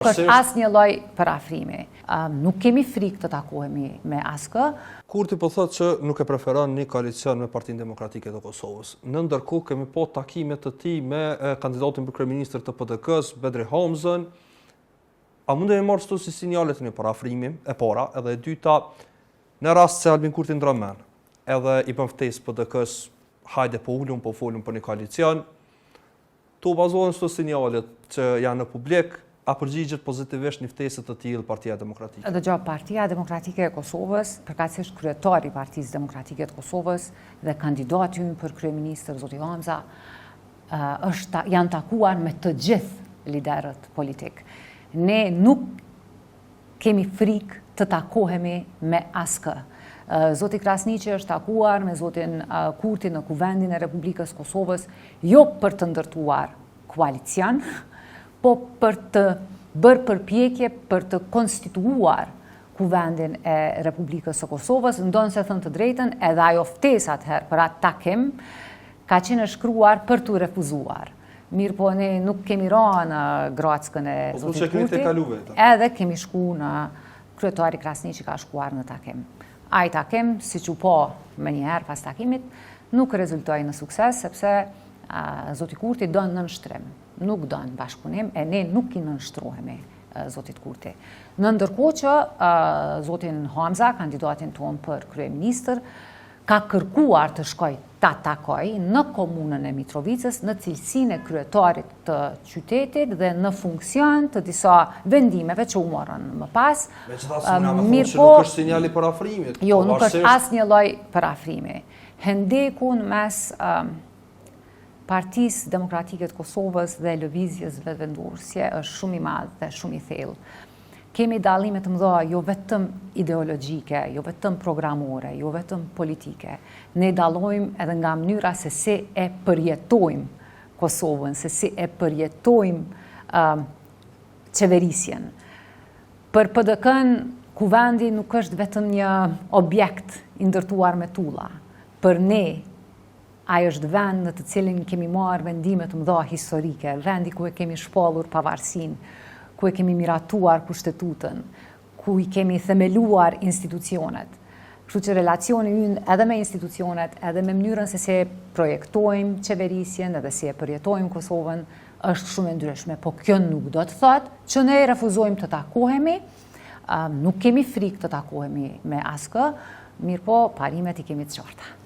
Është asnjë lloj përafrimi. Nuk kemi frikë të takohemi me askë. Kurti po thotë që nuk e preferon një koalicion me Partinë Demokratike të Kosovës. Në ndërkohë kemi pa takime të tij me kandidatin për kryeministër të PDK-së, Bedri Hamzën. A mundemi marrë këto si sinjale të një përafrimi, e para, edhe e dyta, në rast se Albin Kurti ndron mend, edhe i bën ftesë PDK-së, hajde po ulum, po folum për një koalicion, Tu bazuar në këto sinjalet që janë në publik, a përgjigjet pozitivisht një ftese të tillë Partia Demokratike? Dëgjo, Partia Demokratike e Kosovës, përkatësisht kryetari i Partisë Demokratike të Kosovës dhe kandidati ynë për kryeministër zoti Hamza, është janë takuar me të gjithë liderët politikë. Ne nuk kemi frikë të takohemi me askë. Zoti Krasniqi është takuar me zotin Kurti në Kuvendin e Republikës Kosovës, jo për të ndërtuar koalicion, po për të bërë përpjekje për të konstituuar Kuvendin e Republikës së Kosovës, ndonëse thënë të drejtën, edhe ajo ftesë atëherë për atë takim, ka qenë e shkruar për t'u refuzuar. Mirëpo ne nuk kemi ra në grackën e po, zotit Kurti, edhe kemi shku në kryetari Krasniqi ka shkuar në takim. Ai takim, siç u pa menjëherë pas takimit, nuk rezultoi në sukses, sepse zoti Kurti don nënshtrim, nuk don bashkëpunim, e ne nuk i nënshtrohemi zotit Kurti. Në ndërkohë që zotin Hamza, kandidatin tonë për kryeministër, ka kërkuar të shkojë ta takojë në komunën e Mitrovicës në cilësinë e kryetarit të qytetit dhe në funksion të disa vendimeve që u morën më pas. Megjithatë, s'muna me thonë që nuk është sinjal i përafrimit. Jo, nuk është asnjë lloj përafrimi. Hendeku në mes Partisë Demokratike të Kosovës dhe Lëvizjes Vetëvendosje është shumë i madh dhe shumë i thellë. Kemi dallime të mëdha jo vetëm ideologjike, jo vetëm programore, jo vetëm politike. Ne dallojmë edhe nga mënyra se si e përjetojmë Kosovën, se si e përjetojmë uh, qeverisjen. Për PDK-në, kuvendi nuk është vetëm një objekt i ndërtuar me tulla. Për ne, Ai është vend në të cilin kemi marrë vendime të mëdha historike, vendi ku e kemi shpallur pavarësinë, ku e kemi miratuar kushtetutën, ku i kemi themeluar institucionet. Kështu që relacioni ynë edhe me institucionet, edhe me mënyrën se si e projektojmë qeverisjen edhe si e përjetojmë Kosovën, është shumë e ndryshme, po kjo nuk do të thotë që ne refuzojmë të takohemi, nuk kemi frikë të takohemi me askë, mirëpo parimet i kemi të qarta.